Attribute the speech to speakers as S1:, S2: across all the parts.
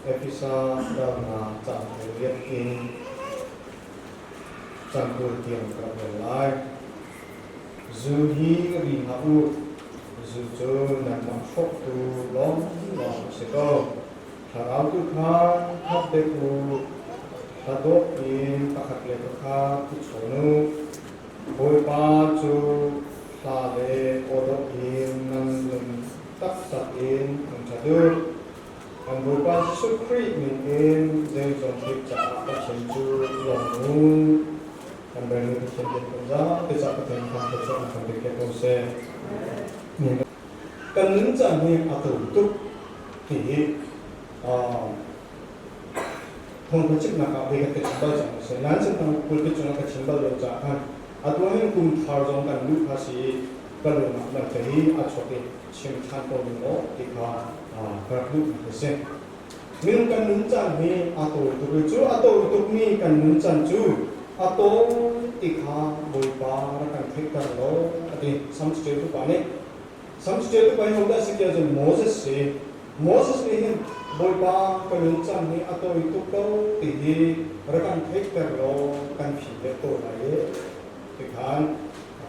S1: Efesa dal hna caan riat in caan 20 tiang ka rak rel lai. Zu hi ri hlah u, zu cu nanmah hrawktu lawnglawng a si ko. Thlarau tu kha khat deuh u, hla dawh in pakhat le pakhat i chawn u. Bawipa cu hla le aw dawh in nan lung taktak in thangṭhat u. Kan Bawipa Jesuh Khrih min in zeizong bik caah Pathian cu lawm u. Kan Bawipa Pathian biak kan zapi cah Pathian kha thluachuah in kan bik ko seh. Kan nuncan hi a tlawm tuk ti hi thawngtha chimnak ah voi khat ka chim bal cang a si. Nain cun pulpit cungah ka chim bal lo caah khan atu hin kum thar zong kan luh kha si i ka lungah nan ka hi a chuak i chim ṭhan ko ning aw ti kha ka rak duhnak a si. Minung kan nuncan hi a tawi tuk i cu a tawi tukmi kan nuncan cu a tawi ti kha Bawipa rak kan theihter law a ti. Psalm ṭialtu pa nih Psalm ṭialtu pa hi hodah a si tiah cun Moses si. Moses nih hin Bawipa ka nuncan hi a tawi tuk ko ti hi rak kan theihter law kan phi leh tawn lai i tikhan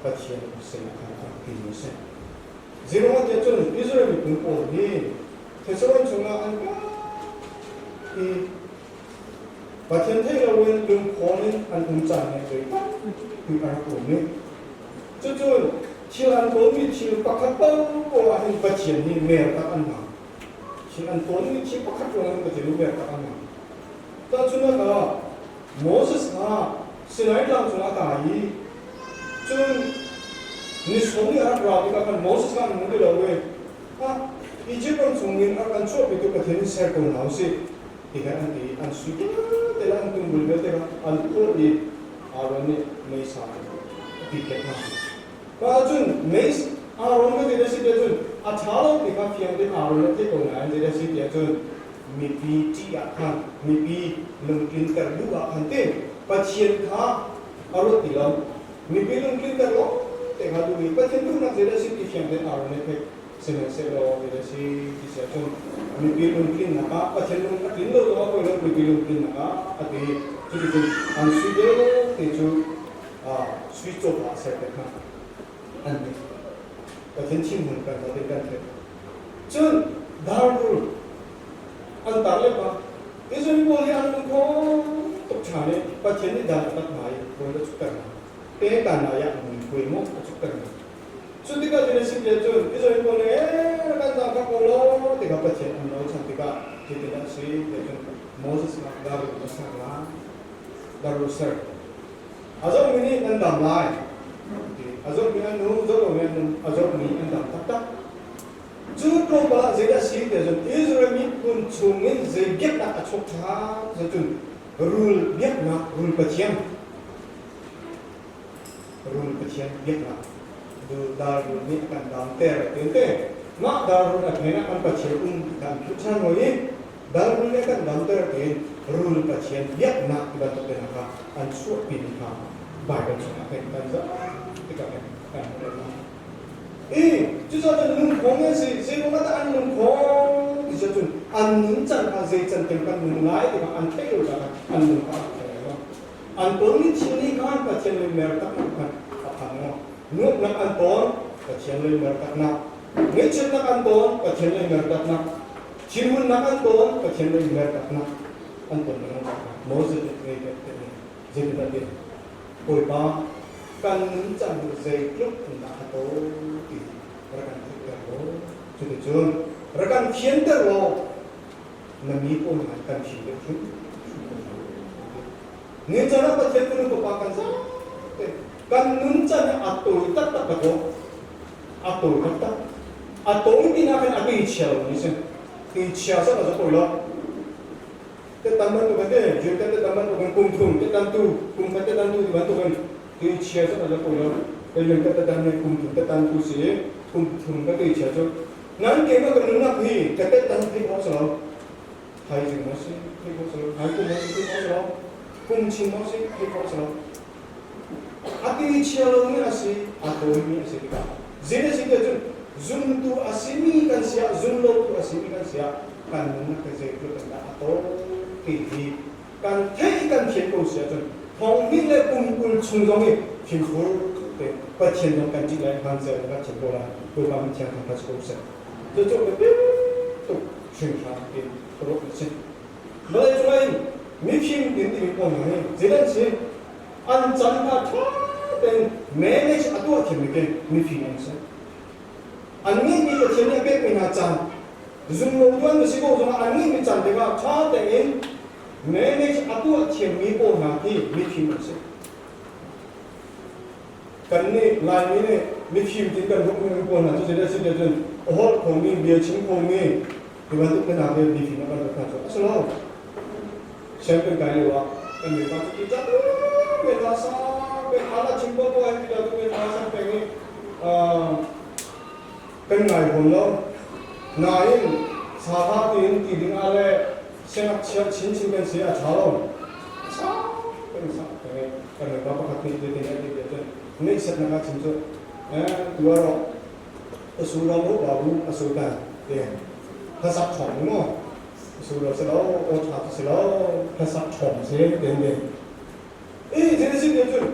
S1: Pathian sinah khan a rak timi a si. Zeiruangah tiah cun Israel miphun pawl hi Thessalon chungah an kal i Pathian theih loin lungkhawn in an um caan he zei tampi a rak um i cucun thil an tawnmi thil pakhat paohpaoh ah hin Pathian nih mer tak an hmang. Thil an tawnmi thil pakhat ruangah hin Pathian nih mer tak an hmang. Tahchunhnak ah Moses kha Sinai tlang cungah a kai i cun ni sawm nih a rak ra tikah khan Moses kha an hmu ti lo i Izipt ram chungin a kan chuahpitu Pathian in ser ko hna usih ti kha an ti i an sui vialte le an tungbul vialte kha an phurh i Aaron nih meisa a ti piak hna. Mah ahcun meis Aaron ka ti na si tiah cun a ṭha lo ti kha fiang tein Aaron nih a theih ko nain zei dah si tiah cun mipi ṭih ah khan mipi lungtlinter duh ah khan tin Pathian kha a ruat ti lo. Mipi lungtlinter lawng te kha duh i Pathian duhnak zei dah si ti fiang tein Aaron nih a theih. Sihmanhsehlaw zei dah si ti si ahcun mipi lungtlinnak ah Pathian lung a tlin lo zongah poi lo mipi lungtlinnak ah a ti. Cuticun an sui vialte cu sui cawpa a ser te hna. An ti. Pathian thinhun kan zatin kan theih. Cun darrul an tar le pa Israel pawl hi an lungkhawng tuk ṭhan i Pathian nih dan a tat hna i rawl a cukter hna. Te kanai ah mun khuai maw a cukter hna. Cu tikah cun a si tiah cun Israel pawl nih ee kan zaangfah ko law tikah Pathian an nawl cang tikah zeitindah a si tiah cun Moses kha darrul a ser lai. Darrul ser. A zohmi nih nan dam lai. A zohmi an nu, zoh lomi an nu, a zohmi an dam taktak. Cu tlawmpal ah zeidah a si tiah cun Israel miphun chungin zei biaknak a chuak ṭhan tiah cun rul biaknak, rul pathian, rul pathian biaknak, dar rul nih a kan damter ti te. Mah dar rul a phen ah kan pathian um ti kha an philh ṭhan hawi i dar rul nih a kan damter tiin rul pathian biaknak ti bantuk te hna kha an chuahpi mi kha Bible chungah kan kan zoh tikah kan kan hmuh. I cucaah cun lungkhong an si. Zeiruangah dah an lungkhong ti cun an nuncan kha zei can tiang kan nung lai ti kha an theih lo caah an lung kha a thei lo. An tonmi thil nih khan Pathian lei mer taknak khan a phan lo. Nuamhnak an ton, Pathian lei mer taknak. Ngaihchiatnak an ton, Pathian lei mer taknak. Thinhunnak an ton, Pathian lei mer taknak. An ton lengmang caah Moses nih ngei te zeitindah ti Bawipa kan nuncan hi zeitluk in dah a tawi ti rak kan theihter law cuticun rak kan thianter law na mi pawl hna kan thi deuh hrim Ninchan ah Pathian fanu fapa kan zaate kan nuncan a tawi taktak ka taw a tawi taktak a tawi ti na khan a ti chia lo ni si ti chia sa ka tawi lo Te tam bantuk an ti jun te tam bantuk in kum thum te tam tu kum khat te tam tu ti bantuk in ti chia cu a ko lo te jun te tam ni kum thum te tam tu si kum thum ka ti chia cu nan ke ma ka nunnak hi ka te tam thei kho salo thai jing mo si thei kho salo thai kum mo si thei kho salo kum chin mo si thei kho salo a ti chia lo mi a si a tawi mi a si tikah zin a si te cun zumtu a si mi kan sia zum lo tu a si mi kan sia. Kan nunnak hi zeitluk in dah a tawi ti hi kan theih kan thiam ko si ahcun thong hnih le kum 20 chung zong i fimkhur te Pathian zong kan ṭih lai, hmaan zel kan thiam ko lai. Bawipa min thiang thangṭhat si ko seh. Cucu biapi tuk hringhran in ruah a si. Vawlei cungah in mifim in timi pawl hna hi zeidah an si? An chan hna ṭha tein manage a tuah thiammi khi mifim an si. An ngeihmi Pathian nih a pekmi hna caan zumlo tuan na si ko zongah an ngeihmi caan tikah ṭha tein manage a tuah thiammi pawl hna khi mifim an si. Kannih Laimi nih mifim tin kan hmuhmi pawl hna cu zeidah a si tiah cun a holh khomi, bia chim khomi ti bantuk hna hi mifim ah kan ruat hna cu a si lo. Sianginn kan kai lio ah kan mipa cu ti cak men hna sang peng ala chim ko ko ai ti tu men hna sang peng i kan ngai hom lo. Nain sa tiin ti ding ah le siangngakchia chinchin kan si a ṭha lo. Sang peng sang peng i kan mipa pakhat nih zeitin a ti tiah cun neihsatnak ah chim cu tuah asu ro babu asu tan te hlasak ṭhawng maw asu ro si lo aw ṭha si lo hlasak ṭhawng si ten ding i thil si ti cun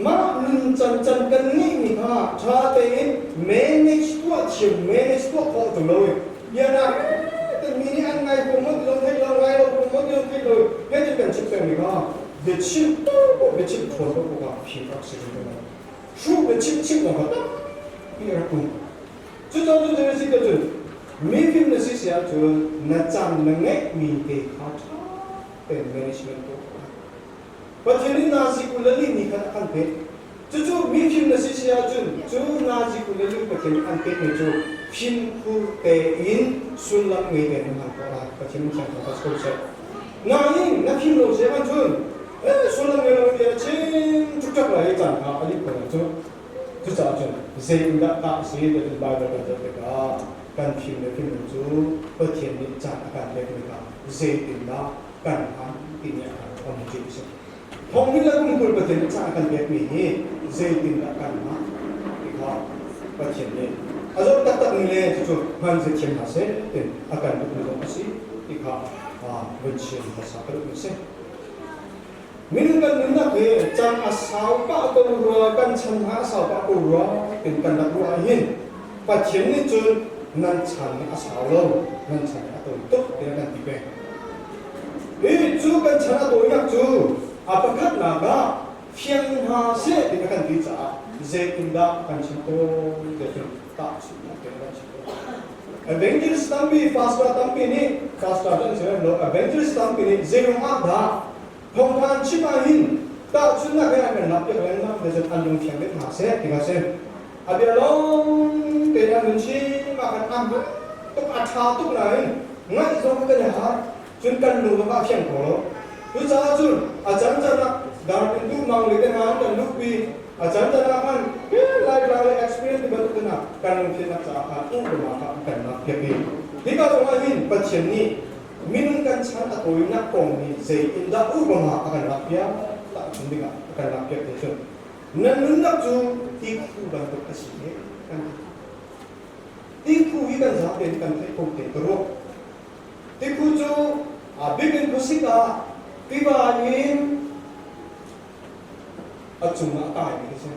S1: mah nun can can kan nih mi kha ṭha tein manage tuah thiam manage tuah khawh tung lo i bia na mi nih an ngai ko maw ti zong theih lo ngai lo ko maw ti zong theih lo he ti kan chim peng mi kha biachim paoh biachim ṭhawn paoh kha phim rak si ko lo hruh biachim chim zong kha tampi rak um. Cucaah cun na si cun mifim na si si ahcun na caan na ngeihmi te kha ṭha tein management tuah ko. Pathian nih nazi 24 ni khan a kan pek. Cucu mifim na si si ahcun cu nazi 24 Pathian nih an pekmi cu fimkhur tein sullam ngei tein na hman khawh lai. Pathian min thiang thangṭhat si ko seh. Nain na fim lo si ahcun sullam ngei lo bia chim cukcak lai i caan kha a lim ko lai cu. Cucaah cun zeitindah tah a si ti Baibal kan zoh tikah kan fim le fim lo cu Pathian nih caan a kan pekmi kha zeitindah kan hman timi ah khan um cih a si. Thawnginn le kum 20 Pathian nih caan a kan pekmi hi zeitindah kan hman ti kha Pathian nih a zoh taktak mi le cucu hman zeithiam hna seh tin a kan duhmi zong a si ti kha vun chim hmasa ka duhmi a si. Minung kan nunnak hi caan a sau pah ko rua, kan chan hna a sau pah ko rua tin kan rak ruah ahhin Pathian nih cun nan chan hi a sau lo, nan chan hi a tawi tuk tiah kan ti peng. Hi cu kan chan a tawinak cu a pakhatnak ah fiang hna seh ti a kan ti caah zeitindah kan chim tawn ti cun tahchunhnak te kan chim tawn. Evangelist tampi, pastor tampi nih, pastor cu an si lo, evangelist tampi nih zeiruang ah dah thawngtha an chim ahhin tahchunhnak he an kan lak piak lengmang ti cun an lungthiang deuh hna seh ti kha si. A bia lawng tein an nun chin ah khan a hman tuk, a ṭha tuk nain ngaih zong kan i har, cun kan lung zong a fiang kho lo. Cucaah cun a cancan ah darpin duh mang le te hna an kan luhpi, a cancan ah khan Laitlang le experience ti bantuk hna kan lungthinnak caah khan uhrama kha an kan lak piak i hika zong ah hin Pathian nih minung kan chan a tawinak kong hi zei in dah uhrama a kan lak piak tahchun dingah a kan lak piak te cun Na nunnak cu tikhu bantuk a si he kan ti. Tikhu hi kan zapi in kan theih ko te ka ruah. Tikhu cu a bik in khuasik ah tiva in a cungah a kaimi khi si.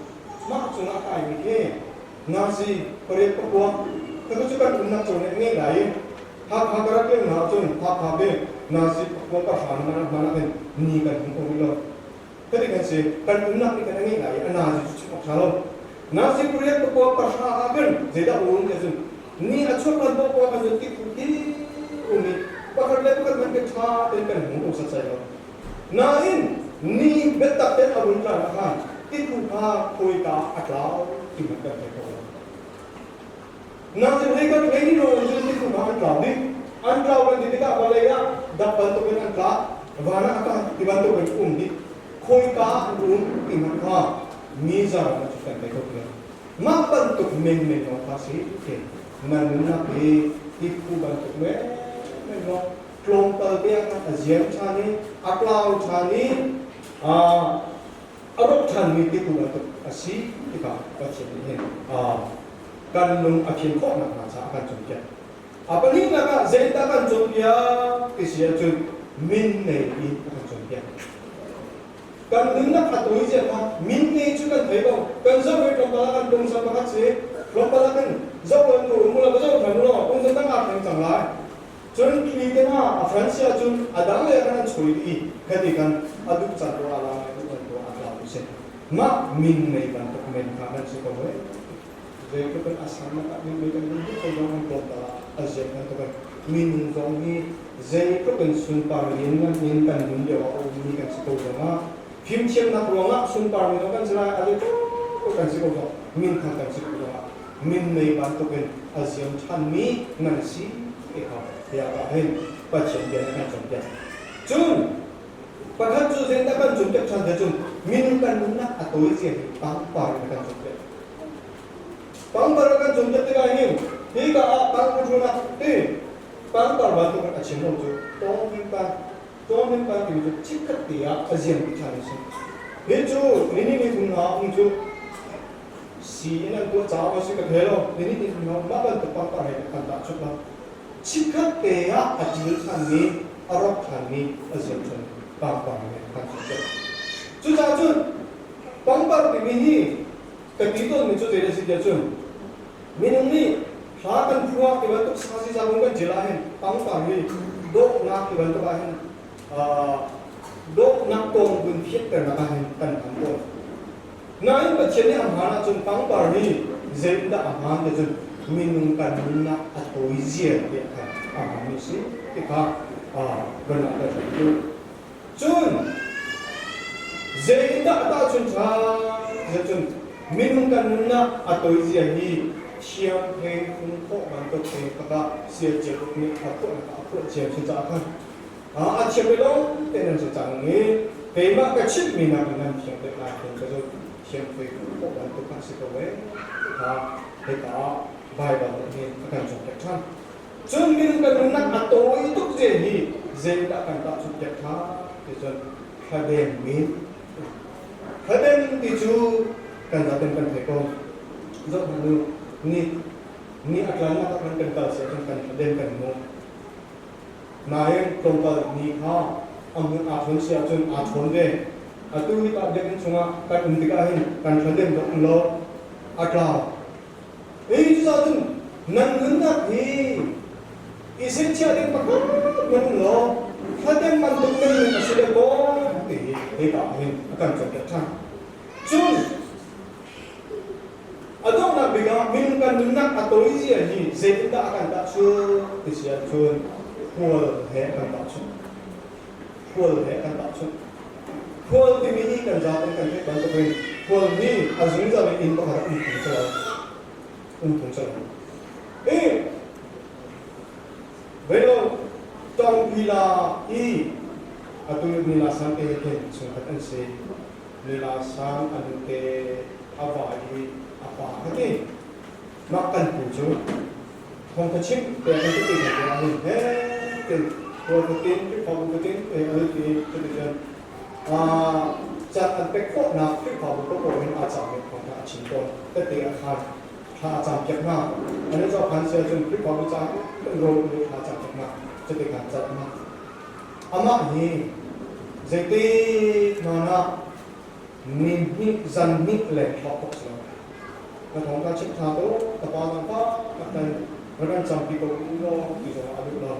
S1: Mah cungah a kaimi khi nazi pariat pakua ka cu kan umnak cu nih ngei lai i Hakha ka rak leng hna cun Hakha ke nazi pakua pahra na mana hin ni kan hmu ko rih lo. Hiti kan si, kan umnak nih kan a ngeih lai i a nazi cu chim awk ṭha lo. Nazi pariat pakua pahra ah khan zeidah a um ti cun ni a chuak hlan paohpaoh kan cun tikhu ti um i pakhat le pakhat hmanh kan ṭha tein kan hmu kho setsai lo. Nain ni biatak tein a vun tlan ah khan tikhu kha khawika a tlau ti hmanh kan thei kho lo. Nazi hlei kan hlei ni lawng cun tikhu kha an tlau dih. An tlau kan ti tikah vawlei ah dap bantukin an tla, van ah a kai ti bantukin um dih. Khawika an um ti hmanh kha mi zaran cu kan thei kho ti lo. Mah bantuk menmen lawng kha si ti na nunnak hi tikhu bantuk menmen lawng tlawmpal te ah khan a ziam ṭhan i a tlau ṭhan i a rawk ṭhanmi tikhu bantuk a si tikah Pathian nih hin kan lung a fim khawh nakhnga caah a kan cawnpiak. A pahnihnak ah zeidah kan cawnpiak ti si ahcun min nei in a kan cawnpiak. Kan nunnak a tawi zia kha min nei cu kan thei ko. Kan zoh i tlawmpal ah kan pungsan pakhat si. Tlawmpal ah kan zoh lo nu um la va zoh than u law pungsan dang aa thleng cang lai. Cun thli te hna a Francia cun a dang le kan an choi dih i khati kan a duh caan ko a la a duh caan ko a tlau ti si. Mah min nei bantuk men kha nan si ko e. Zeitluk in a sannak ah min kan min ko zong an tlawmpal ah a ziak bantuk in minung zong hi zeitluk in sunpar in in kan nun lio ah a ummi kan si ko zongah fimthiamnak ruangah sunpar mi zong kan si lai, a zeitluk kan si ko zong minthang kan si ko zongah min nei bantuk in a ziam ṭhanmi nan si ti kha tiah ah hin Pathian bia nih kan cawnpiak. Cun pakhat cu zeidah kan cawnpiak ṭhan te cun minung kan nunnak a tawi zia hi pangpar in kan cawnpiak. Pangpar kan cawnpiak tikah hin hika ah pangpar ti pangpar bantuk in a chim lo cu tawngmin pa tawngmin pa timi cu chikkhat te ah a ziam ti ṭhan a si. Hi cu nini ni thum hna um cu si in an tuah caah a si ka thei lo. Nini ni thum hna mah bantuk pangpar he kan tahchunh lo. Chikkhat te ah a ṭil ṭhanmi, a rawk ṭhanmi a ziam ṭhan pangpar he kan cawnpiak. Cucaah cun pangpar timi hi ka ti tawnmi cu zei a si tiah cun minung nih hla kan phuah ti bantuk sazi zaung kan ṭial ahhin pangpar hi dawhnak ti bantuk ahhin dawhnak kong vun fianternak ahhin kan hman tawn. Nain Pathian nih a hmaan ahcun pangpar hi zeitindah a hmaan ti cun minung kan nunnak a tawi zia tiah khan a hmaanmi a si ti kha van langhter hram u. Cun zeitindah a tahchunh ṭhan tiah cun minung kan nunnak a tawi zia hi thiang he hung khawh bantuk he kha siacia uk nih a phuahnak ah a phuah cia si caah khan a thiam i lawng tein nan si cang i keimah ka chimhmi nakin nan thiam deuh lai khin ka zumh. Thiam thei khawh bantuk kha a si ko ee kha hika ah Baibal nih hin a kan cawnpiak ṭhan. Cun minung kan nunnak a tawi tuk zia hi zeidah kan tahchunhpiak ṭha ti cun thladem min. Thladem ti cu kan zaten kan thei ko. Zoh hmanh u, ni ni a tlannak ah khan kan kal si ahcun kan thladem kan hmu. Nain tlawmpal ni kha a hmun aa ṭhawn si ahcun aa ṭhawn ve. Atu hi tah biakinn chungah kan um tikah hin kan thladem bak um lo, a tlau. Hi cucaah cun nan nunnak hi i sinchiah ding pakhat nan um lo, thladem bantuk nan nun a si le kaw ti hi hika ah hin a kan cawnpiak ṭhan. Cun a donghnak bik ah minung kan nunnak a tawizia hi zeitindah a kan tahchunh ti si ahcun khual he a kan tahchunh. Khual he a kan tahchunh. Khual timi hi kan zaten kan theih bantukin khual hi a zungzal in inn pakhat ah um phung si lo. Um phung si lo. I Velo tongpila i atu nila sang te he khin chungkhat an si. Nila sang a nute a va i a pa kha ti. Mah kan pu cu thawng ka chimh te kan ti ti hna hin he tin rawl ka tin Khrihfabu ka tin te an ti cuticun cat an pek khawhnak Khrihfabu paoh hin aa cangmi thawng kha a chim tawn tete a khan thla a campiak hna. An i zohkhan si ahcun Khrihfabu caah kan rawl nih thla a campiak hna. Cutikah cat hna. Amah hi zeitik hmanh ah ni hnih zan hnih leng thla khawh si lo. Ka thawng ka chimh hna ko, ka pa zong pa ka kan rak kan campi ko u law ti zong ah a duh lo.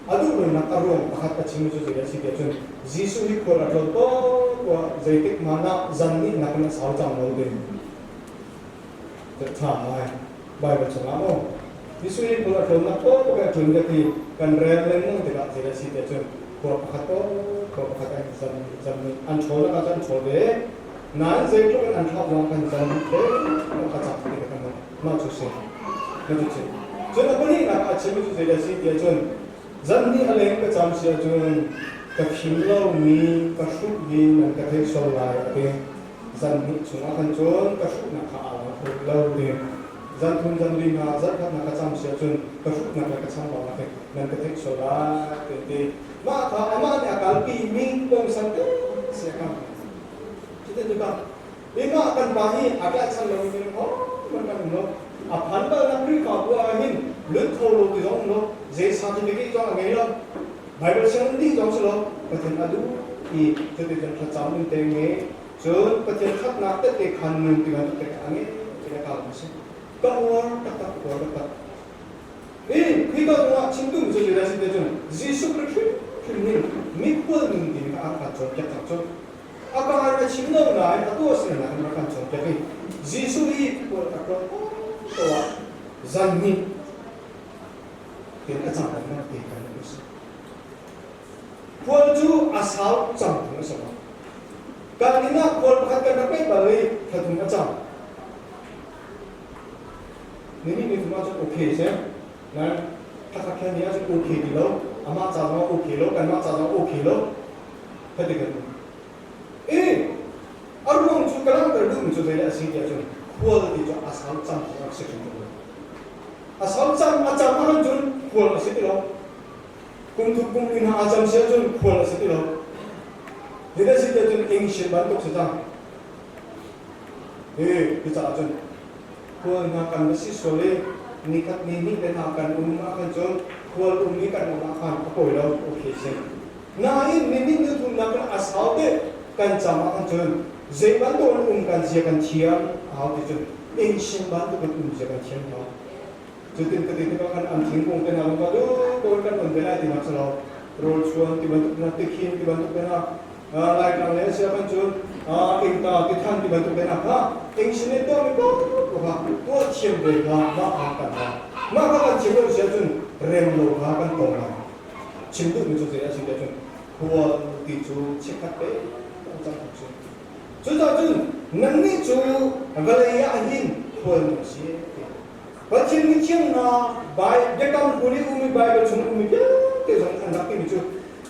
S1: A duhlonak a ruang pakhat a chim cu zei a si tiah cun Jesuh hi khual a tlawn tuah zeitik hmanh ah zan nih nakin a sau cang lo ding. Ṭha ngai. Baibal chungah maw? Jesuh hi khual a tlawnnak paoh a tlun ka ti kan rel lengmang tikah zei a si tiah cun khua pakhat paoh khua pakhat an zan zan nih an ṭhawl ah an ṭhawl ve. Nain zeitluk in an thlauh zong kan zan te ka cak ti ka kan mah cu si. Na cu si. Cun a pahnihnak ah a chimmi cu zei a si tiah cun zan hnih a leng ka cam si ahcun ka phim lomi ka hruh hi nan ka theih sual lai a ti. Zan hnih chungah khan cun ka hruhnak kha aa lang kho lo ti. Zan thum zan li hna zarh khat na ka cam si ahcun ka hruhnak le ka chambaunak hi nan ka theih sual lai ti ti. Mah kha amah nih a kalpi mi pawngsan te si a kam. Cutin tikah imah kan pa hi a tlaihchan lomi minung ho man kan um lo. A phan balnak Khrihfabu ah hin lut kho lo ti zong um lo, zei certificate zong a ngei lo, Bible sianginn dih zong si lo, Pathian a duh i cuticun thlacam nun te nge, cun Pathian ṭhatnak tette khan nun ti bantuk te kha a ngei ti le ka si. Ka uar taktak, uar taktak. I khika zongah chim duhmi cu zeidah a si ti cun Jesuh Khrih hrimhrim nih mikhual nun timi kha a kan cawnpiak cang cu. A kaa in a chim lo nain a tuah sinak in a kan cawnpiak i Jesuh i khual a tlawng ko ah zan hnih tin a cang lengmang ti kan hmuh a si. Khual cu a sau cang thung a si lo. Kan inn ah khual pakhat kan rak ngeih bal i thla thum a cang. Nini ni thum ahcun okay si. Nain thakhat khen ni ahcun okay ti lo. Amah ca zong ah okay lo, kanmah ca zong ah okay lo. Hati kan um. I a ruang cu ka langhter duhmi cu zeidah a si ti ahcun khual ti cu a sau cang a rak si hrim lo. A sau cang a cam ahcun cun khual a si ti lo. Kum thum kum li hna a cam si ahcun khual a si ti lo. Zeidah si ti ahcun English bantuk si cang. Hi cucaah cun khual hna kan va si sual i nikhat ni hnih te hna kan um ahkhan cun khual um i kan um ahkhan a pawi lo okay si. Nain ni hnih ni thumnak in a sau te kan cam ahkhan cun zei bantuk in um kan zia kan thiam a hau ti cun innchung bantuk in um zia kan thiam hau. Cutin ka ti tikah khan an thingkung te hna zong kha duh ko in kan on ve lai tinak si lo. Rawl chuan ti bantuk hna, tikhin ti bantuk te hna, Laitlang le a si ahkhan cun ingta tithan ti bantuk te hna kha ing sin in tuahmi paoh kha tuah thiam ve kha mah kha kan hau. Mah kha kan thiam lo si ahcun rem lo kha kan tong lai. Chim duhmi cu zei a si ti ahcun khual ti cu chikkhat te an cang tuk si. Cucaah cun nannih cu vawlei ah hin khual nan si ti. Pathian mithiang hna biakam hlun i ummi Baibal chung ummi vialte zong an rak timi cu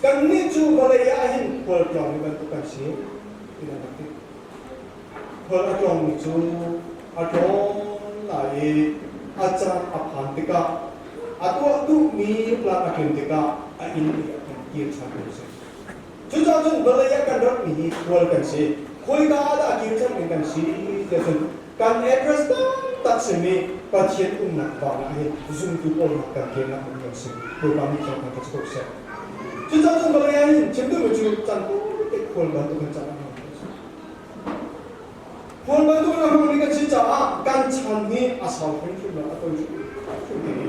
S1: kannih cu vawlei ah hin khual tlawngmi bantuk kan si ti an rak ti. Khual a tlawngmi cu a tlawn lai i a caan a phan tikah a tuah duhmi plan a tlun tikah a inn i a kan kir ṭhan tu a si. Cucaah cun vawlei ah kan ratmi hi khual kan si. Khawika ah dah a kir ṭhan ding kan si tiah cun kan address taktak simi Pathian umnak van ah hin zumtu pawl hna kan kirnak hmun kan si. Bawipa nih thawng kan ka ko seh. Cucaah cun vawlei ah hin chim duhmi cu caan te khual bantuk in caan a hmang kan si. Khual bantuk in a hmangmi kan si caah kan chan hi a sau hrimhrim lo, a tawi hrimhrim ti hi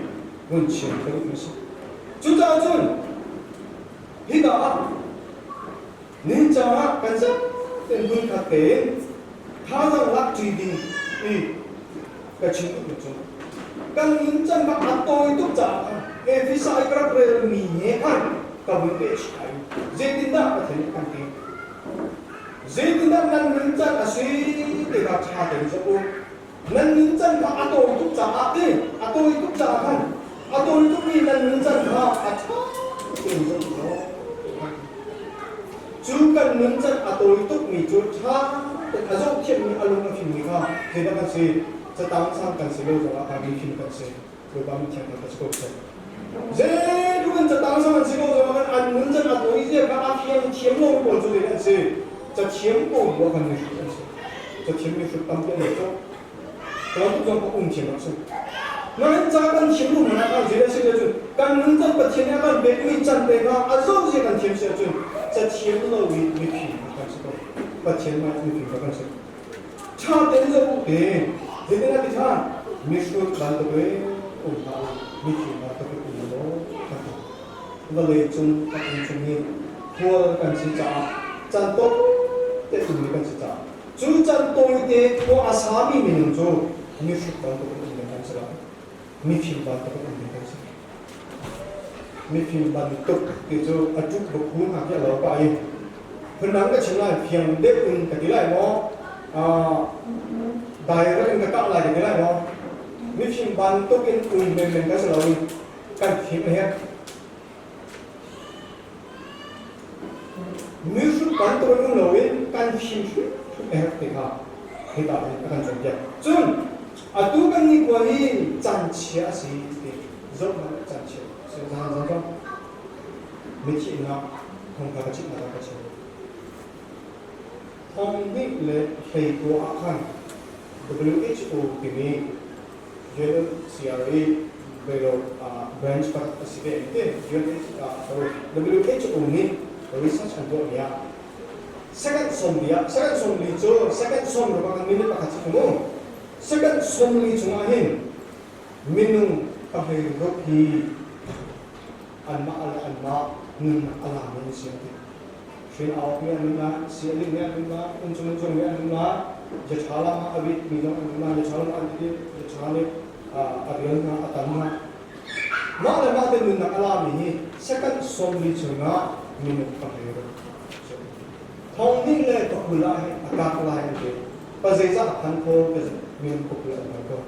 S1: vun chim ka duhmi a si. Cucaah cun hika ah nincang ah kan zaten hmunkhat tein thazaang lak ṭi ding i ka chim duhmi cu kan nuncan bak a tawi tuk caah khan Efesa i ka rak relmi he khan ka vun pehchih ai. Zeitindah Pathian nih a kan ti? Zeitindah nan nuncan a si ti kha ṭha tein zoh u. Nan nuncan kha a tawi tuk caah ti a tawi tuk caah khan a tawi tukmi nan nuncan kha a ṭha tein zoh u law cu kan nuncan a tawi tukmi cu ṭha tein a zohthiammi a lung a fimmi kha zeidah kan si catang sang kan si lo zongah kha mifim kan si Bawipa mithiang kan ka si ko seh. Zeitluk in catang sang an si ko zongah khan an nuncan a tawi zia kha a fiang thiam lo pawl cu zeidah an si cathiam ko bu ah khan mihrut an si cathiam mihrut tampi an cu bantuk zong ka um thiam a si nain ca kan thiam lu hmanh ah khan zeidah si cun kan nuncan Pathian nih a kan pekmi can te kha a zoh zia kan thiam si ahcun cathiam lo i mifim kan si ko Pathian mah mifim kan si ṭha tein zoh u te zeitinah ti ṭhan mihrut bantuk in um hlah u mifim bantuk in um law kan ti vawlei cung a um chung hi khual kan si caah can tawite ummi kan si caah cu can tawite khua a sami minung cu mihrut bantuk in um ding kan si lo mifim bantuk in um ding kan si mifim bantuk ti cu a ṭuk bukhu hna khi a lo pah i phundang ka chim lai fiang deuh in ka ti lai maw direct in ka kah lai ka ti lai maw mifim bantuk in um menmen ka si lo i kan fim a herh mihrut bantuk in um loin kan fim hrimhrim a herh ti kha hika hin a kan cawnpiak cun atu kan nikhua hi canchia a si ti zoh hmanh canchia si zan zan zong mithihnak thongkha ka chimhnak ah ka chim thong hnih le hlei kua ah khan WHO timi UNHCR i Belo branch pakhat a si ve an ti. Sorry, WHO nih research an tuahmi ah second 40 ah, second 40 cu second 60 kan minute pakhat si mu. Second 40 chungah hin minung 16 hi anmah le anmah nunnak a lami an si an ti. Hrin awk mi an um lai, sialing mi an um lai, inn cung mi an um lai, jaṭha lam ah a bit mi zong an um lai, jaṭha lam an ti jaṭha nih a rian hna a tam hna. Mah le mah te nunnak a lami hi second 40 chungah minung 16. Thong hnih le 20 ah hin a kak lai an ti. Pa zeizah a phan kho ka minung 20 an phan kho.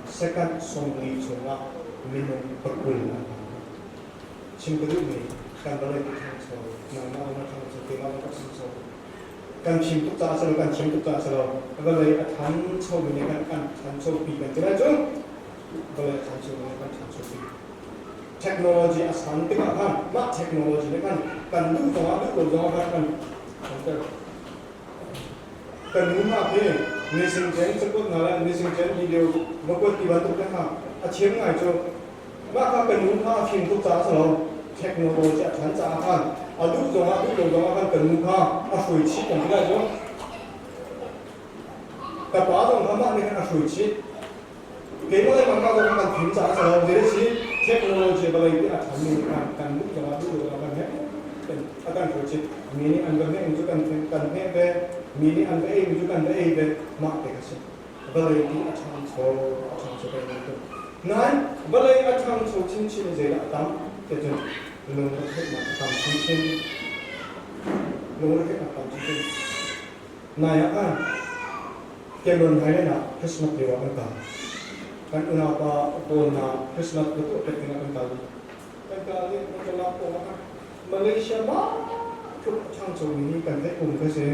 S1: Second 40 chungah minung 20 an phan kho. Chim ka duhmi kan vawlei ka ṭhangcho, nangmah zong na ṭhangcho, keimah zong ka ṭhangcho. Kan chim tuk caah si lo, kan chim tuk caah si lo, vawlei a ṭhanchomi nih kan kan ṭhanchopi kan ti lai cu. Vawlei a ṭhanchomi nih kan ṭhanchopi. Technology a san tikah khan mah technology nih khan kan duh zongah duh lo zongah khan kan ṭhanter. Kan nu hna khi mising chen cakuat hna le mising chen video va kuat ti bantuk te kha a thiam ngai cu. Mah kha kan nu kha a fim tuk caah a si lo. Technology a ṭhan caah khan a duh zongah duh lo zongah khan kan nu kha a hruai chih kan ti lai cu. Ka pa zong kha mah nih khan a hruai chih. Keimah le mangmah zong kha kan fim caah a si lo. Zei si technology vawlei ti a ṭhanmi nih khan kan duh zongah duh lo zongah kan heh a kan hruai chih. Mi nih an va hmeh cu kan kan hmeh ve. Mi nih an va ei mi cu kan va ei ve. Mah te kha si. Vawlei ti a ṭhangcho a ṭhangcho peng bantuk. Nain vawlei a ṭhangcho chinchin i zeidah a tam ti cun lungretheihnak a tam chinchin. Lungretheihnak a tam chinchin. Nai ah khan Cameron Highland ah Christmas lio ah kan kal. Kan unaupa pawl hna Christmas va tuah pek dingah kan kal i kan kal i motor pawng ah khan Malaysia mah tluk a ṭhangchomi hi kan theih kum kha si.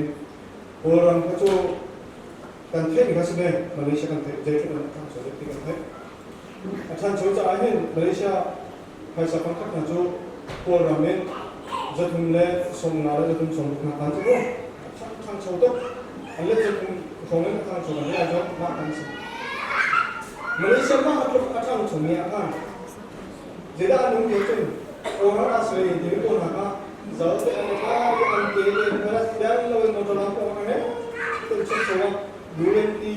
S1: Kawlram kha cu kan theih kha si ve. Malaysia kan theih zeitluk in a ṭhangcho deuh ti kan theih. A ṭhancho caah hin Malaysia phaisa pangkhat hna cu Kawlram in 315 le 360 hna khan cu mu a ṭhangcho tuk. An let 300 hrawng in a ṭhangcho kan lai cu mah kan si. Malaysia mah a tluk a ṭhangchomi ah khan zeidah an um ti cun Kawlram ah sui timi pawl hna kha zal te an i thlai i an ke te khalat deng loin motor lam pawng ah he kan chuk chung ah durian ti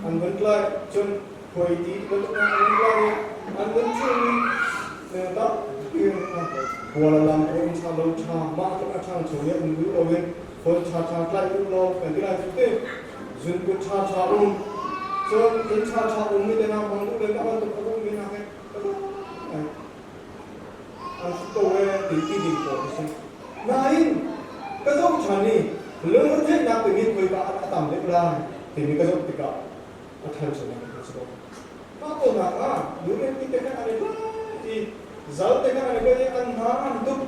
S1: an vun tlai cun khuai ti bantuk an vun tlai i an vun chung i tak Kuala Lumpur in ṭha lo ṭha mah tluk a ṭhangcho i um duh loin phone ṭha ṭha tlaih duh lo kan ti lai cu ti zunput ṭha ṭha um cun inn ṭha ṭha um mi te hna hmang duh le mah bantuk a um mi hna he an si ko ee ti ti ding pawl a si. Nain ka zoh ṭhan i lungretheihnak timi khoika ah a tam deuh lai timi ka zoh tikah a ṭhanchonak a si ko. Mah kawlnak ah durian te khan an i lai i zal te khan an i lai i an hna an tuk.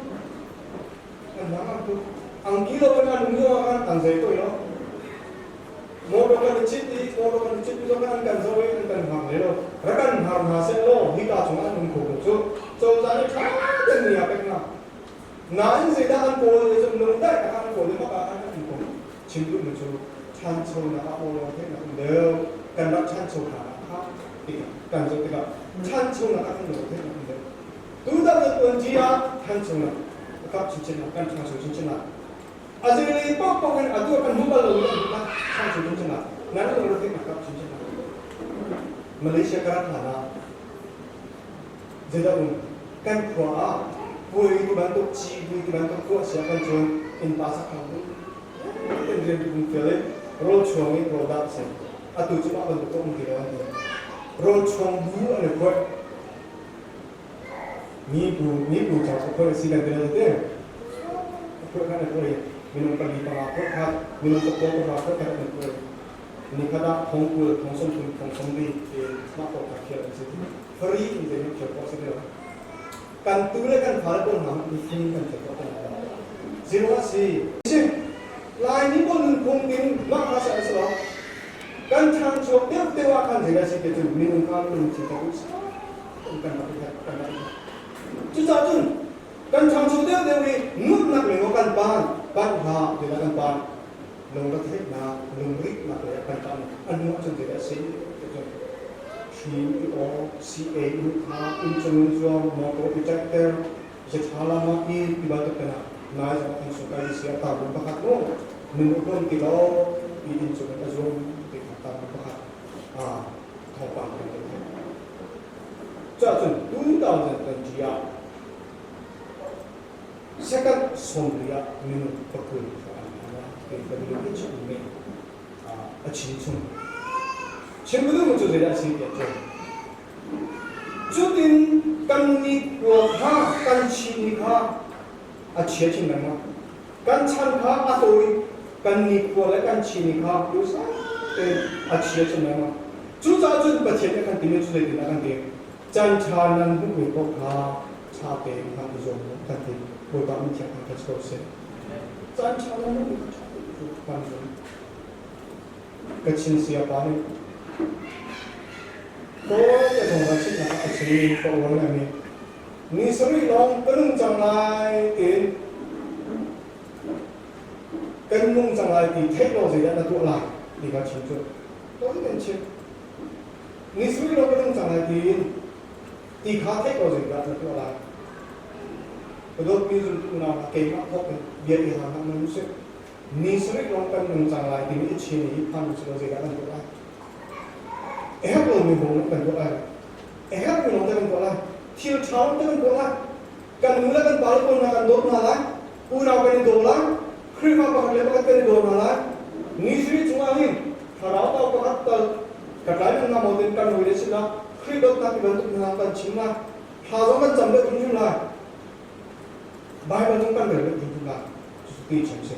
S1: An hna an tuk. Angki lo in an um lio ah khan an zei toi lo. Motor kan i cit i motor kan i cit i zong an kan zoh i an kan hngak hlei lo. Rak kan hngar hna seh law hika chungah an um kho ko cu. Cozah nih ṭha tein ni a pek hna. Nain zeidah an kawl i cun lungdaih tak an kawl i maka khan an um ko. Chim duhmi cu ṭhanchonak ah aw lawng theihnak um deuh. Kan rak ṭhancho hna ah kha tikah kan zoh tikah ṭhanchonak ah kan lung theihnak um deuh. Tutan kan tuanṭi ah ṭhanchonak a kap chinchin ah kan ṭhangcho chinchin ah A zinglei paohpaoh in atu ah kan hmu bal lomi an hmuh ṭhangcho chinchin ah nan lungretheihnak kap chinchin ah Malaysia ka rat hlan ah zeidah um kan khua ah puai ti bantuk civui ti bantuk tuah sia kan cun innpa sakthang um kan rian tu um fial i rawl chuang i rawl dah si atu cu mah bantuk ka um ti lo an ti rawl chuang bu an i phuah Mi bu ca cu phuah a si kan ti lo te. A phuah khan a phuah i minung pali panga phuah khat, minung pakua pahra phuah khat an phuah. Nikhat ah thong 20, thong 30, thong 40 tiin mah kong kha khial an si. Free in zeihmanh khial khawh a si ti lo. Kan tu le kan fale pawl hna hmanh nih free kan khial khawh ti lo. Zero a si. Si. Laimi pawl nunphung in mah kha si a si lo. Kan ṭhangchuak deuh deuh ah khan zei a si ti cun minung kha lungthin kan kan rak i kan rak i Cucaah cun kan ṭhangcho deuhdeuh i nunnak lengah kan pan pan hna tiah kan pan lungretheihnak lungriknak lei ah kan pan an hnu ahcun zeidah a si ti cun Thli i awk, sii in kha inncung in zuang, motor i ṭaihter, zatha lam ah i ti bantuk te hna nai zong ah kan sung kai si a tarlung pakhat mu nun uhlum ti lo i inncung in a zuang ti kha tarlung pakhat thawngpang kan kan theih. Cuahcun 2020 ah second 40 ah minung 20 kha an phan lai ti WHO nih a chim chung. Chim duhmi cu zeidah a si tiah cun cutin kan nikhua kha kan chimmi kha a chia chin lengmang. Kan chan kha a tawi kan nikhua le kan chimmi kha duhsah tein a chia chin lengmang. Cucaah cun Pathian nih a kan timi cu zeitindah a kan ti? Caan ṭha nan hmuhmi paoh kha ṭha tein hman i zuam u kan ti. Bawipa min thiang thangṭhat si ko seh. Caan ṭha nan hmuhmi kha ṭha tein hman i zuam. Kachin sayapa nih Kawl te thawng kan chimhnak ah a chim ka uar ngaimi ni sarih lawng ka nung cang lai tiin kan nung cang lai ti theih law zeidah na tuah lai ti kha chim cu tawi kan chim ni sarih lawng ka nung cang lai tiin ti kha theih law zeidah na tuah lai ka dawtmi zumtu unau hna keimah thawk in bia i hal hna nan usih Ni sarih lawng kan nung cang lai timi i chin i phan usih law zeidah kan tuah lai? A herh lomi hung kan tuah lai. A herhmi lawng te kan tuah lai. Thil ṭha lawng te kan tuah lai. Kan nu le kan pa le pawl hna kan dawt hna lai. Unau kan i daw lai. Khrihfa pakhat le pakhat kan i daw hna lai. Ni sarih chungah hin thlarau tau pakhat tal ka tlai men hnga maw tin kan hawi le sinah Khrih dawtnak ti bantuk hna kan chim lai. Thla zong kan cam deuh hrimhrim lai. Baibal zong kan rel deuh hrimhrim lai. Cucu chim si.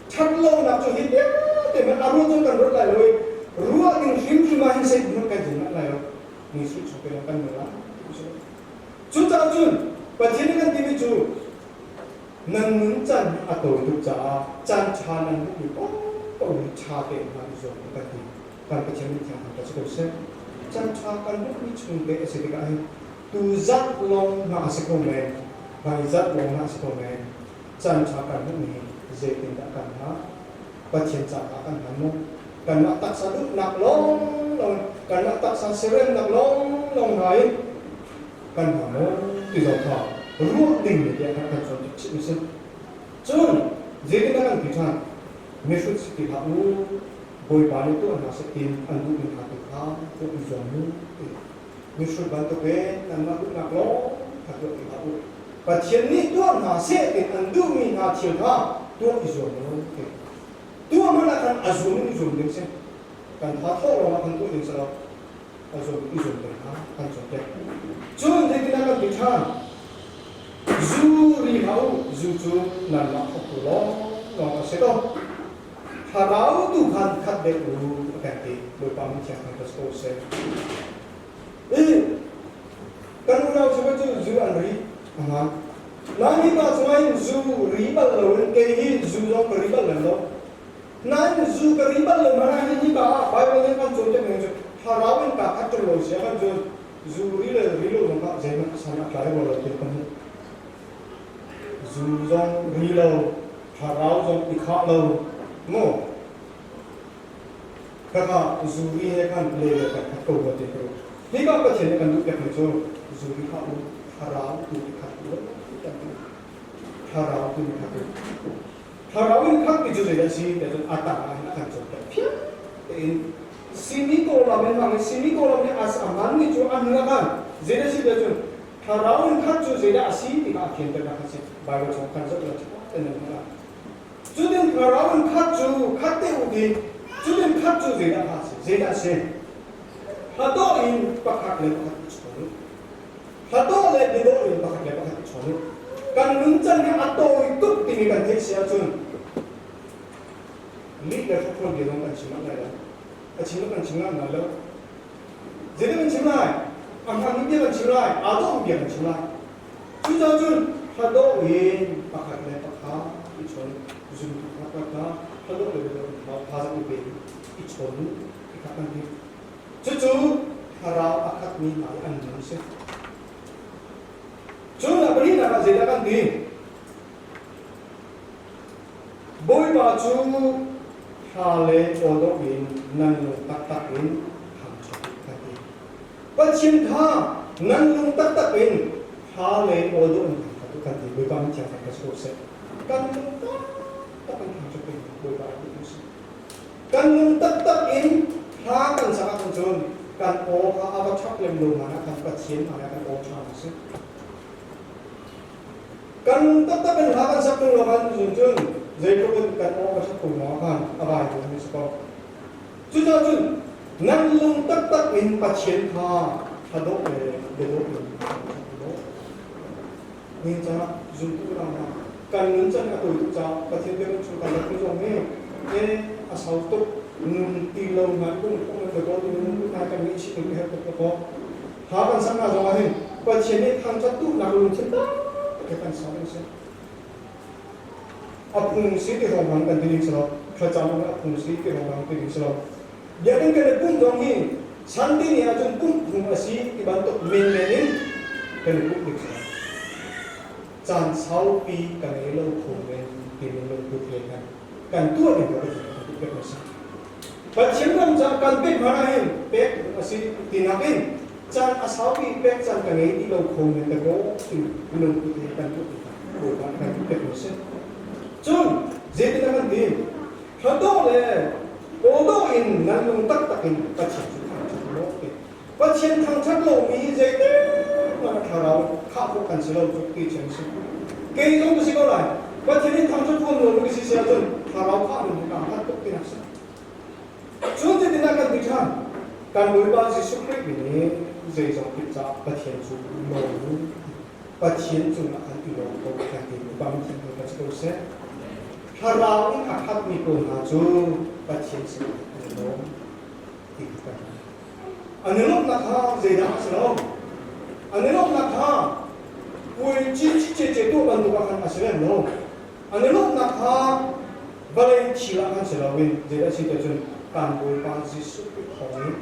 S1: Ṭhat lonak cu hi vialte hmanh a ruah cun kan ruat lai lo i ruah ding hrimhrim ah hin zei hmanh kan zin lai lo. Jesuh chung te kan nung lai. Cucaah cun Pathian nih kan timi cu nan nun can a tawi tuk caah caan ṭha nan hmuhmi paohpaoh hi ṭha tein hman i zuam kan ti. Kan Pathian nih thiang thangṭhat si ko seh. Caan ṭha kan hmuhmi chung te a si tikah hin tu zarh lawng hna a si ko men, hmai zarh lawng hna a si ko men. Caan ṭha kan hmuhmi hi zeitindah kan hngah? Pathian caah kan hman maw? Kanmah taksa duhnak lawnglawng in, kanmah taksa siaremnak lawnglawng hna in kan hma maw ti zong kha ruah ding mi tiah kan cawn tuk chih si. Cun zeitindah kan ti ṭhan? Mihrut si ti hlah u, Bawipa nih tuah hna seh tiin an duhmi hna tu kha tuah i zuam u ti. Mihrut bantukin nanmah duhnak lawng kha tuah ti hlah u. Pathian nih tuah hna seh tiin an duhmi hna thil kha tuah i zuam u ti. Tuah hmanh ah khan a zum in i zum ding si. Kan tha thawh lawngah kan tuah ding si lo. A zum i zum ding kha kan cawnpiak. Cun zeitindah kan ti ṭhan? Zu ri hlah u, zu cu nanmah thawktu lawnglawng a si ko. Thlarau tu khan khat deuh u a kan ti. Bawipa min thiang thangṭhat si ko seh. I kan unau cheukhat cu zu an ri a hmaan. Nain hi pa cungah hin zu ri bal loin kei hi zu zong ka ri bal lem lo. Nain zu ka ri bal lo hmanh ah hin hi pa ah Bible nih kan cawnpiak ning cu thlarau in kaa khat ṭung lo sia kan cun zu ri le ri lo zong kha zeihmanh san a tlai rua lo ti kan hmuh. Zu zong ri lo, thlarau zong i khah lo, mu. Khakha zu ri he khan le le kan khat ko rua ti ka ruah. Hi ka Pathian nih kan duh piakmi cu zu ri khah u, thlarau tu i khat u kan ti. Thlarau tu i khat u. Thlarau in khat ti cu zeidah a si ti cun a tang ah hin a kan cawnpiak phiang tein simi kawlam in hmang i simi kawlam nih a hmanmi cu a hnu ah khan zeidah a si ti cun thlarau in khat cu zeidah a si ti kha a fianternak kha si Bible chung kan zoh la ṭha tein nan hmuh lai. Cutin thlarau in khat cu khat te u ti cutin khat cu zeidah a si zeidah a si hladawh in pakhat le pakhat i chawn u hladawh le biadawh in pakhat le pakhat i chawn u kan nuncan hi a tawi tuk timi kan theih si ahcun lih le hrokhrawl bia zong kan chim lai lo a chim kan chim lai lo zeitin kan chim lai a hmanmi bia kan chim lai aa dawhmi bia kan chim lai Cucaah cun hladawh in pakhat le pakhat i chawn zumtu kha kha hladawh le biadawh in thazaang i pe i chawn u ti kha kan ti. Cucu thlarau a khatmi hna i an nun a si. Cun a pahnihnak ah zeidah kan ti? Bawipa cu thla le awdawh in nan lung taktak in thangṭhat u kan ti. Pathian kha nan lung taktak in hla le aw dawh in thangṭhat u kan ti. Bawipa min thiang thangṭhat si ko seh. Kan lung taktak in thangṭhat ding Bawipa rak duh sih. Kan lung taktak in hla kan sak ahcun cun kan aw kha a va ṭhak lem lo hmanh ah khan Pathian hmaiah kan aw ṭha a si. Kan lung taktak in hla kan sak ṭung lo ahcun cun zeitluk in kan aw va ṭhat ko hna khan a vai ding si ko. Cucaah cun nan lung taktak in Pathian kha thladawh le biadawh in thangṭhat u law nihin caan zumtu unau hna kan nun can a tawi tuk caah Pathian biakinn chung kan rat zong hi e a sau tuk nun ti lo ngai ung ung in dawt in nun ngai kan ngeih chih ding herh tuk ko hla kan sak na zong ah hin Pathian nih thangṭhat duhnak lungthin taktak he kan sak ding si. A phung si ti hrawng kan ti ding si lo. Thlacam a phung si ti hrawng ti ding si lo. Biakinn kan i pumh zong hi Sunday ni ahcun pumh phung a si ti bantuk menmen in kan i pumh ding si lo. Caan saupi ka ngei lo kho men timi lungput he khan kan tuah ding kha Pathian kan duh pek a si. Pathian ram ca kan pek hmanh ahhin pek a si tinak in caan a saupi pek caan ka ngei ti lo kho men te ko ti lungput he kan tuah ding kha Bawipa kan duh pek a si. Cun zeitin a kan ti? Thladawh le awdawh in nan lung taktak in Pathian cu thangṭhat u law ti. Pathian thangṭhat lomi zeitik hmanh a thlarau khah khawh kan si lo cu ti thiam a si. Kei zong ka si ko lai. Pathian in thangṭhat huam lo ka si si ahcun thlarau khah nun hi kaa hngalh tuk tinak si. Cun zeitindah kan ti ṭhan? Kan Bawipa Jesuh Khrih min in zeizong kip caah Pathian cu nawl u. Pathian cungah kan i lawm ko kan ti. Bawipa min thiang kan si ko seh. Thlarau in a khatmi pawl hna cu Pathian sinah an i lawm ti kha kan hngalh. An i lawmhnak kha zeidah a si lo? An i lawmhnak kha puai cici tuah bantuk ah khan a si lem lo. An i lawmhnak kha vawlei thil ah khan si loin zeidah a si ti cun kan Bawipa Jesuh Khrih thawngin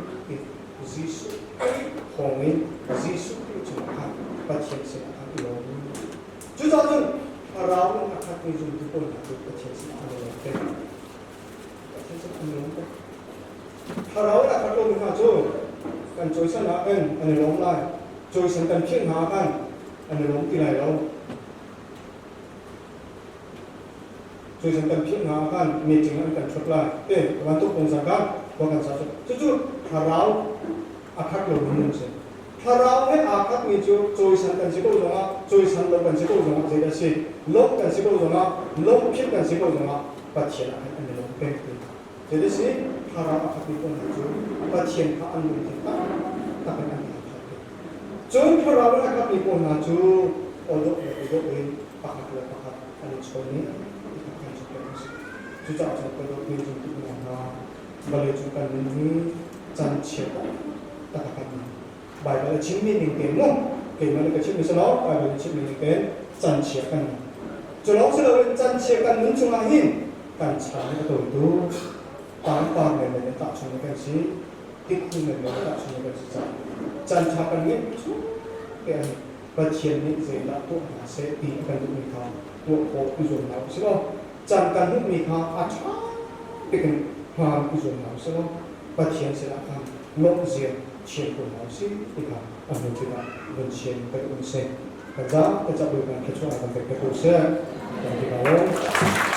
S1: Jesuh Khrih thawngin Jesuh Khrih cungah khan Pathian sinah khan i lawm. Cucaah cun thlarau in a khatmi zumtu pawl hna cu Pathian sinah an i lawm peng. Pathian sinah an i lawm peng. Thlarau in a khat lomi hna cu kan cawisan ah khan an i lawm lai. Cawisan kan philh hna ah khan an i lawm ti lai lo. Cawisan kan philh hna ah khan meeting an kan ṭhut lai. Te bantuk phungsan kha khua kan sa cu. Cucu thlarau a khat lomi an si. Thlarau he aa khatmi cu cawisan kan si ko zongah, cawisan lo kan si ko zongah zeidah a si? Lawmh kan si ko zongah, lawmh philh kan si ko zongah Pathian ah khan an i lawm peng ti. Zeidah a si? Thlarau a khatmi pawl hna cu Pathian kha an lungthin taktak in an thangṭhat ve. Cun thlarau in a khatmi pawl hna cu awdawh le awdawh in pakhat le pakhat an i chawn i ti kha kan zumh peng a si. Cucaah cun ka dawtmi zumtu unau hna, vawleicung kan nun hi caan chia taktak a kan nun. Baibal a chimmi ning tein mu keimah nih ka chimmi si lo Baibal a chimmi ning tein caan chia kan nun. Cu lawng si loin caan chia kan nun chungah hin kan chan a tawitu pangpar menmen in tahchun kan si tikhu menmen in tahchun kan si caah caan ṭha kan ngeih chung te an Pathian nih zeidah tuah hna seh ti a kan duhmi kha tuah khawh i zuam hna usih law caan kan hmuhmi kha a ṭha bik in hmaan i zuam hna usih law Pathian sinah khan lawmhzia chiam ko hna usih ti kha a hnu tikah vun chiam kan um seh. Kan za kan cah Bawipa thluachuah kan pek te ko seh. Kan ti ko.